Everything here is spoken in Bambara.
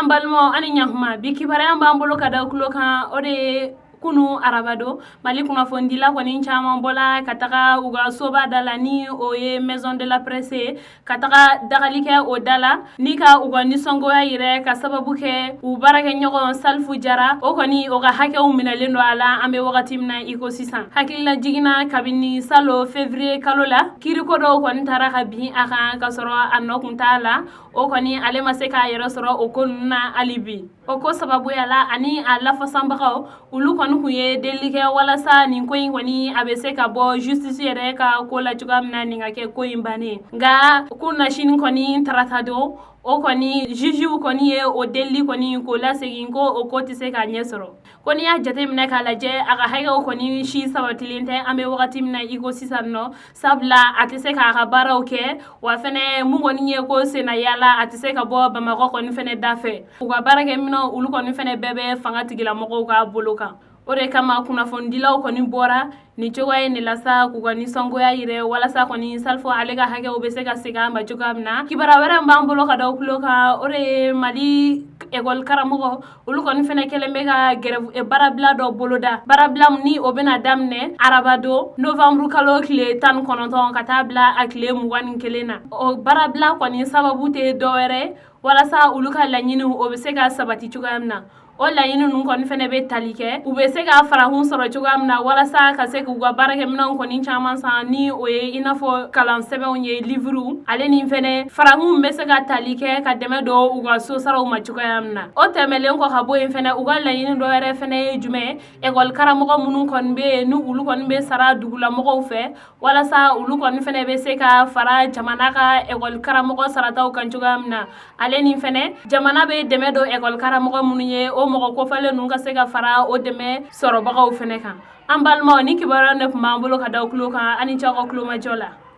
An balimaw, ani ɲakuma. Bi kibaruya b'an bolo ka da tulo kan, o de ye kunu arabadon, Mali kunnafonidila kɔni caman bɔla ka taga u ka soba da la, ni o ye Maison de la Presse ye, ka taga dagali kɛ o da la ni ka u ka nisɔngoya yɛrɛ, ka sababu kɛ u baarakɛ ɲɔgɔn Salifu Jara, o kɔni o ka hakɛw minɛlen don a la an bɛ wagati min na i ko sisan. Hakilila jiginna, kabini salon février kalo la, kiriko dɔw kɔni taara ka bin a kan, ka sɔrɔ a nɔ kun t'a la. O kɔni ale ma se k'a yɛrɛ sɔrɔ o ko ninnu na hali bi. O ko sababuya la, ani a lafasanbagaw, olu kɔni kun ye delili kɛ walasa nin ko in kɔni a bɛ se ka bɔ justice yɛrɛ ka ko la cogoya min na, nin ka kɛ ko in bannen. Nka kunasini kɔni, tarata don, o kɔni jugew kɔni ye o delili kɔni k'o lasegin, ko o ko tɛ se k'a ɲɛ sɔrɔ, ko n'i y'a jateminɛ k'a lajɛ, a ka hakɛw kɔni si sabatilen tɛ an bɛ wagati min na i ko sisan nɔ, sabula a tɛ se k'a ka baaraw kɛ. Wa fɛnɛ, mun kɔni ye ko senna yaala, a tɛ se ka bɔ Bamakɔ kɔni fɛnɛ da fɛ. U ka baarakɛminɛw, olu kɔni fɛnɛ bɛɛ bɛ fanga tigilamɔgɔw ka bolo kan. O de kama kunnafonidilaw kɔni bɔra nin cogoya in de la sa, k'u ka nisɔngoya yɛrɛ walasa kɔni Salifu ale ka hakɛw bɛ se ka segin a ma cogoya min na. Kibaruya wɛrɛ min b'an bolo ka da tulo kan, o de ye Mali ekɔli karamɔgɔ, olu kɔni fɛnɛ kɛlen bɛ ka grève, baarabila dɔ boloda, baarabila ni o bɛna daminɛ arabadon novembre kalo tile 19 ka taa bila a tile 21 na. O baarabila kɔni sababu tɛ dɔwɛrɛ, walasa olu ka laɲiniw o bɛ se ka sabati cogoya min na. O laɲini ninnu kɔni fɛnɛ bɛ tali kɛ u bɛ se ka farahun sɔrɔ cogoya min na, walasa ka se k'u ka baarakɛminɛnw kɔni caman san, ni o ye i n'a fɔ kalan sɛbɛnw ye, livres, ale ni fɛnɛ farahun bɛ se ka tali kɛ ka dɛmɛ don u ka sosaraw ma cogoya min na. O tɛmɛlen kɔ ka bɔ yen fɛnɛ, u ka laɲini dɔ wɛrɛ fɛnɛ ye jumɛn? Ekɔli karamɔgɔ minnu kɔni bɛ yen, ni olu kɔni bɛ sara dugulamɔgɔw fɛ, walasa olu kɔni fɛnɛ bɛ se ka fara jamana ka ekɔli karamɔgɔ sarataw kan cogoya min na. Ale ni fɛnɛ, jamana bɛ dɛmɛ don ekɔli karamɔgɔ minnu ye, o mɔgɔ kofɔlen ninnu ka se ka fara o dɛmɛ sɔrɔbagaw fɛnɛ kan. An balimaw, ni kibaruya ne tun b'an bolo ka da tulo kan. Ani cɛw ka kulomajɔ la.